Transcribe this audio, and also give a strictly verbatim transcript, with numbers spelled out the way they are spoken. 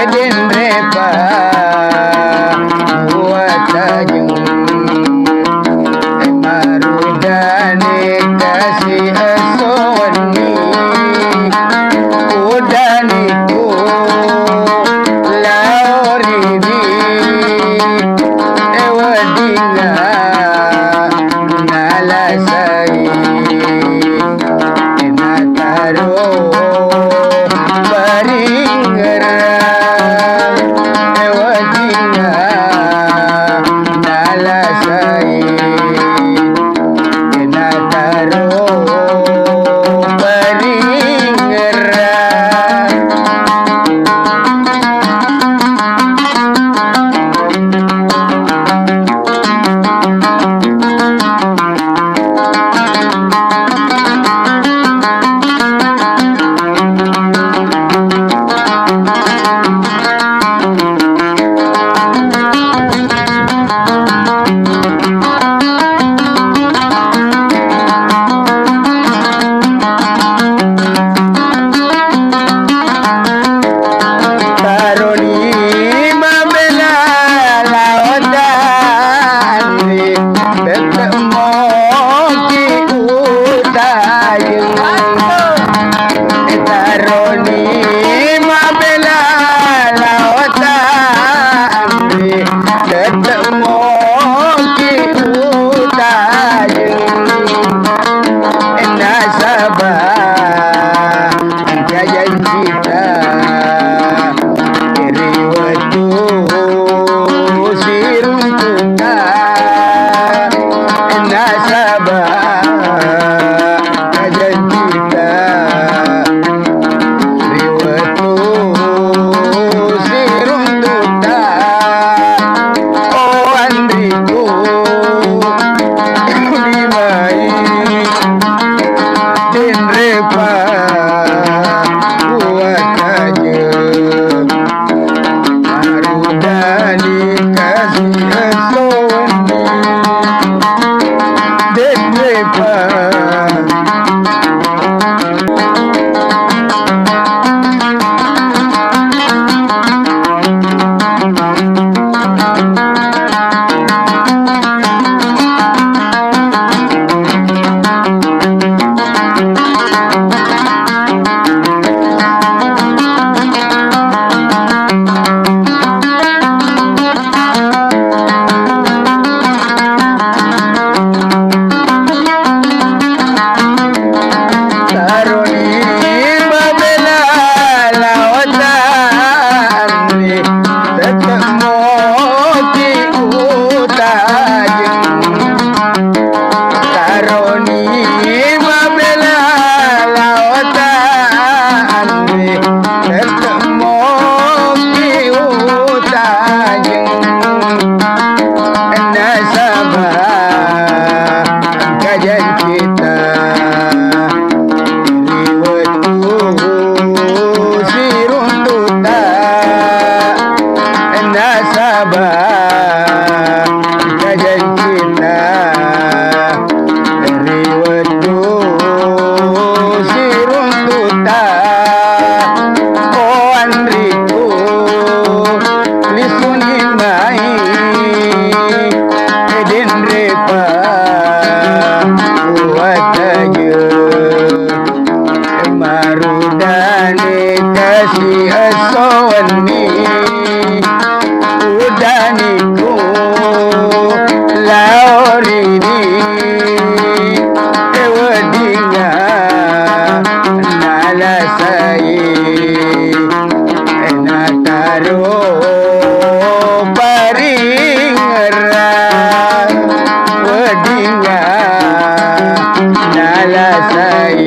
denrepa buatajeng. Marudane kasi esso wenni, udaniku lao ridi, e weddinga nalasai. Nataro paringerang weddinga nalasai. Nataro paringerang. Taroni mabela laotta anre, tette moki utajeng. Taroni mabela laotta anre, tette moki utajeng. Nasaba engka jancita ri wettu siruntu'na. Nasaba engka jancita ri wettu siruntu'na. O anriku, limai denrepa buatajeng. Marudani kasi esso wenni, denrepa. Taroni mabela laotta anre, tette moki utajeng. Taroni mabela laotta anre, tette moki utajeng. Nasaba engka jancita ri wettu siruntu'na. Nasaba engka jancita ri wettu siruntu'na. O anriku, lisuni mai denrepa buatajeng. Marudane kasi esso wenni, udaniku lao ridi, e weddinga nalasai. Nataro paringerang weddinga nalasai.